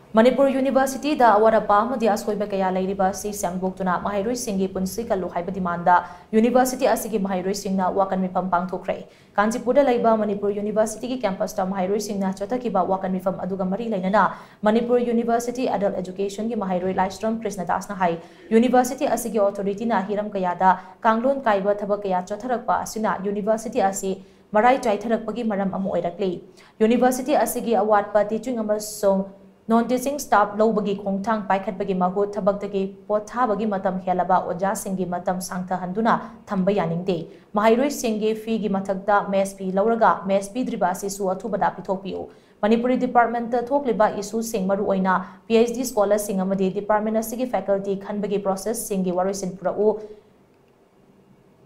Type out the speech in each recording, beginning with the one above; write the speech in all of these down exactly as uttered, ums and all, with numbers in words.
ꯃꯅꯤꯄꯨꯔ ꯌꯨꯅꯤꯚꯔꯁꯤꯇꯤꯗ ꯑꯋꯥꯠ ꯑꯄꯥ ꯑꯃꯗꯤ ꯑꯁꯣꯏꯕ ꯀꯌꯥ ꯂꯩꯔꯤꯕ ꯑꯁꯤ ꯁꯦꯝꯗꯣꯛꯇꯨꯅ ꯃꯍꯩꯔꯣꯏꯁꯤꯡꯒꯤ ꯄꯨꯟꯁꯤ ꯀꯜꯂꯨ ꯍꯥꯏꯕ ꯗꯤꯃꯥꯟꯗ ꯌꯨꯅꯤꯚꯔꯁꯤꯇꯤ ꯑꯁꯤꯒꯤ ꯃꯍꯩꯔꯣꯏꯁꯤꯡꯅ ꯋꯥꯀꯟ ꯃꯤꯐꯝ ꯄꯥꯡꯊꯣꯛꯈ꯭ꯔꯦ꯫ ꯀꯥꯟꯆꯤꯄꯨꯔꯗ ꯂꯩꯕ ꯃꯅꯤꯄꯨꯔ ꯌꯨꯅꯤꯚꯔꯁꯤꯇꯤꯒꯤ ꯀꯦꯝꯄꯁꯇ ꯃꯍꯩꯔꯣꯏꯁꯤꯡꯅ ꯆꯠꯊꯈꯤꯕ ꯋꯥꯀꯟ ꯃꯤꯐꯝ ꯑꯗꯨꯒ ꯃꯔꯤ ꯂꯩꯅꯅ ꯃꯅꯤꯄꯨꯔ ꯌꯨꯅꯤꯚꯔꯁꯤꯇꯤ ꯑꯦꯗꯜꯠ ꯑꯦꯖꯨꯀꯦꯁꯟꯒꯤ ꯃꯍꯩꯔꯣꯏ ꯂꯥꯏꯁ꯭ꯔꯝ ꯀ꯭ꯔꯤꯁꯅꯗꯥꯁꯅ ꯍꯥꯏ, ꯌꯨꯅꯤꯚꯔꯁꯤꯇꯤ ꯑꯁꯤꯒꯤ ꯑꯣꯊꯣꯔꯤꯇꯤꯅ ꯍꯤꯔꯝ ꯀꯌꯥꯗ ꯀꯥꯡꯂꯣꯟ ꯀꯥꯏꯕ ꯊꯕꯛ ꯀꯌꯥ ꯆꯠꯊꯔꯛꯄ ꯑꯁꯤꯅ ꯌꯨꯅꯤꯚꯔꯁꯤꯇꯤ ꯑꯁꯤ ꯃꯔꯥꯏ ꯆꯥꯏꯊꯔꯛꯄꯒꯤ ꯃꯔꯝ ꯑꯃ ꯑꯣꯏꯔꯛꯂꯤ꯫ ꯌꯨꯅꯤꯚꯔꯁꯤꯇꯤ ꯑꯁꯤꯒꯤ ꯑꯋꯥꯠꯄ ꯇꯤꯆꯤꯡ ꯑꯃꯁꯨꯡ ꯅꯣꯟ ꯇꯤꯆꯤꯡ ꯁ꯭ꯇꯥꯐ ꯂꯧꯕꯒꯤ ꯈꯣꯡꯊꯥꯡ ꯄꯥꯏꯈꯠꯄꯒꯤ ꯃꯍꯨꯠ ꯊꯕꯛꯇꯒꯤ ꯄꯣꯊꯥꯕꯒꯤ ꯃꯇꯝ ꯍꯦꯜꯂꯕ ꯑꯣꯖꯥꯁꯤꯡꯒꯤ ꯃꯇꯝ ꯁꯥꯡꯊꯍꯟꯗꯨꯅ ꯊꯝꯕ ꯌꯥꯅꯤꯡꯗꯦ꯫ ꯃꯍꯩꯔꯣꯏꯁꯤꯡꯒꯤ ꯐꯤꯒꯤ ꯃꯊꯛꯇ ꯃꯦꯁ ꯐꯤ ꯂꯧꯔꯒ ꯃꯦꯁ ꯄꯤꯗ꯭ꯔꯤꯕ ꯑꯁꯤꯁꯨ ꯑꯊꯨꯕꯗ ꯄꯤꯊꯣꯛꯄꯤꯌꯨ꯫ ꯃꯅꯤꯄꯨꯔꯤ ꯗꯤꯄꯥꯔꯠꯃꯦꯟꯇ ꯊꯣꯛꯂꯤꯕ ꯏꯁꯨꯁꯤꯡ, ꯃꯔꯨꯑꯣꯏꯅ ꯄꯤ ꯑꯩꯆ ꯗꯤ ꯁ꯭ꯀꯣꯂꯔꯁꯤꯡ ꯑꯃꯗꯤ ꯗꯤꯄꯥꯔꯠꯃꯦꯟ ꯑꯁꯤꯒꯤ ꯐꯦꯀꯜꯇꯤ ꯈꯟꯕꯒꯤ ꯄ꯭ꯔꯣꯁꯦꯁꯁꯤꯡꯒꯤ ꯋꯥꯔꯣꯏꯁꯤꯟ ꯄꯨꯔꯛꯎ꯫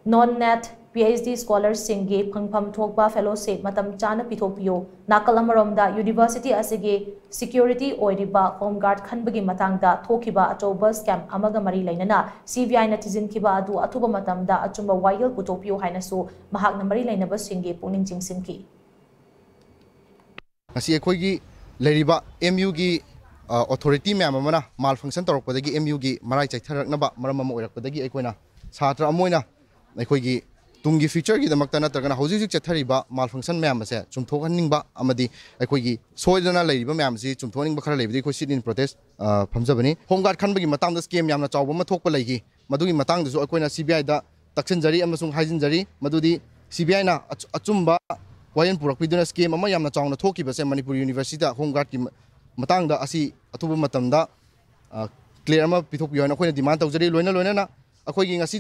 ꯅꯣꯟ ꯅꯦꯠ ꯄꯤ ꯑꯩꯆ ꯗꯤ ꯁ꯭ꯀꯣꯂꯔꯁꯤꯡꯒꯤ ꯐꯪꯐꯝ ꯊꯣꯛꯄ ꯐꯦꯂꯣꯁꯤꯞ ꯃꯇꯝ ꯆꯥꯅ ꯄꯤꯊꯣꯛꯄꯤꯌꯨ꯫ ꯅꯥꯀꯜ ꯑꯃꯔꯣꯝꯗ, ꯌꯨꯅꯤꯚꯔꯁꯤꯇꯤ ꯑꯁꯤꯒꯤ ꯁꯤꯀ꯭ꯌꯨꯔꯤꯇꯤ ꯑꯣꯏꯔꯤꯕ ꯍꯣꯝ ꯒꯥꯔꯗ ꯈꯟꯕꯒꯤ ꯃꯇꯥꯡꯗ ꯊꯣꯛꯈꯤꯕ ꯑꯆꯧꯕ ꯁ꯭ꯀꯦꯝ ꯑꯃꯒ ꯃꯔꯤ ꯂꯩꯅꯅ ꯁꯤ ꯕꯤ ꯑꯥꯏꯅ ꯊꯤꯖꯤꯟꯈꯤꯕ ꯑꯗꯨ ꯑꯊꯨꯕ ꯃꯇꯝꯗ ꯑꯆꯨꯝꯕ ꯋꯥꯌꯦꯜ ꯄꯨꯊꯣꯛꯄꯤꯌꯨ ꯍꯥꯏꯅꯁꯨ ꯃꯍꯥꯛꯅ ꯃꯔꯤ ꯂꯩꯅꯕꯁꯤꯡꯒꯤ ꯄꯨꯛꯅꯤꯡ ꯆꯤꯡꯁꯤꯟꯈꯤ꯫ ꯉꯁꯤ ꯑꯩꯈꯣꯏꯒꯤ ꯂꯩꯔꯤꯕ ꯑꯦꯝ ꯌꯨꯒꯤ ꯑꯣꯊꯣꯔꯤꯇꯤ ꯃꯌꯥꯝ ꯑꯃꯅ ꯃꯥꯜ ꯐꯪꯁꯟ ꯇꯧꯔꯛꯄꯗꯒꯤ ꯑꯦꯝ ꯌꯨꯒꯤ ꯃꯔꯥꯏ ꯆꯥꯏꯊꯔꯛꯅꯕ ꯃꯔꯝ ꯑꯃ ꯑꯣꯏꯔꯛꯄꯗꯒꯤ ꯑꯩꯈꯣꯏꯅ ꯁꯥꯇ꯭ꯔ ꯑꯃ ꯑꯣꯏꯅ ꯑꯩꯈꯣꯏꯒꯤ ꯇꯨꯡꯒꯤ ꯐ꯭ꯌꯨꯆꯔꯒꯤꯗꯃꯛꯇ ꯅꯠꯇ꯭ꯔꯒꯅ ꯍꯧꯖꯤꯛ ꯍꯧꯖꯤꯛ ꯆꯠꯊꯔꯤꯕ ꯃꯥꯜ ꯐꯪꯁꯟ ꯃꯌꯥꯝ ꯑꯁꯦ ꯆꯨꯝꯊꯣꯛꯍꯟꯅꯤꯡꯕ ꯑꯃꯗꯤ ꯑꯩꯈꯣꯏꯒꯤ ꯁꯣꯏꯗꯅ ꯂꯩꯔꯤꯕ ꯃꯌꯥꯝ ꯑꯁꯤ ꯆꯨꯝꯊꯣꯛꯍꯟꯅꯤꯡꯕ ꯈꯔ ꯂꯩꯕꯗꯒꯤ ꯑꯩꯈꯣꯏ ꯁꯤꯠ ꯏꯟ ꯄ꯭ꯔꯣꯇꯦꯁ ꯐꯝꯖꯕꯅꯤ꯫ ꯍꯣꯝ ꯒꯥꯔꯗ ꯈꯟꯕꯒꯤ ꯃꯇꯥꯡꯗ ꯁ꯭ꯀꯦꯝ ꯌꯥꯝꯅ ꯆꯥꯎꯕ ꯑꯃ ꯊꯣꯛꯄ ꯂꯩꯈꯤ꯫ ꯃꯗꯨꯒꯤ ꯃꯇꯥꯡꯗꯁꯨ ꯑꯩꯈꯣꯏꯅ ꯁꯤ ꯕꯤ ꯑꯥꯏꯗ ꯇꯛꯁꯤꯟꯖꯔꯤ ꯑꯃꯁꯨꯡ ꯍꯥꯏꯖꯤꯟꯖꯔꯤ ꯃꯗꯨꯗꯤ ꯁꯤ ꯕꯤ ꯑꯥꯏꯅ ꯑꯆꯨꯝꯕ ꯋꯥꯌꯦꯜ ꯄꯨꯔꯛꯄꯤꯗꯨꯅ ꯁ꯭ꯀꯦꯝ ꯑꯃ ꯌꯥꯝꯅ ꯆꯥꯎꯅ ꯊꯣꯛꯈꯤꯕꯁꯦ ꯃꯅꯤꯄꯨꯔ ꯌꯨꯅꯤꯚꯔꯁꯤꯇꯤꯗ ꯍꯣꯝ ꯒꯥꯔꯗꯀꯤ ꯃꯇꯥꯡꯗ ꯑꯁꯤ ꯑꯊꯨꯕ ꯃꯇꯝꯗ ꯀ꯭ꯂꯤꯌꯥꯔ ꯑꯃ ꯄꯤꯊꯣꯛꯄꯤꯌꯨ ꯍꯥꯏꯅ ꯑꯩꯈꯣꯏꯅ ꯗꯤꯃꯥꯟ ꯇꯧꯖꯔꯤ꯫ ꯂꯣꯏꯅ ꯂꯣꯏꯅꯅ ꯑꯩꯈꯣꯏꯒꯤ ꯉꯁꯤ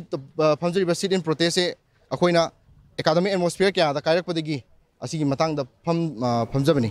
ꯐꯝꯖꯔꯤꯕ ꯁꯤꯠ ꯏꯟ ꯄ꯭ꯔꯣꯇꯦꯁꯁꯦ ꯑꯩꯈꯣꯏꯅ ꯑꯦꯀꯥꯗꯃꯤꯛ ꯑꯦꯠꯃꯣꯁꯐꯤꯌꯔ ꯀꯌꯥꯗ ꯀꯥꯏꯔꯛꯄꯗꯒꯤ ꯑꯁꯤꯒꯤ ꯃꯇꯥꯡꯗ ꯐꯝ ꯐꯝꯖꯕꯅꯤ꯫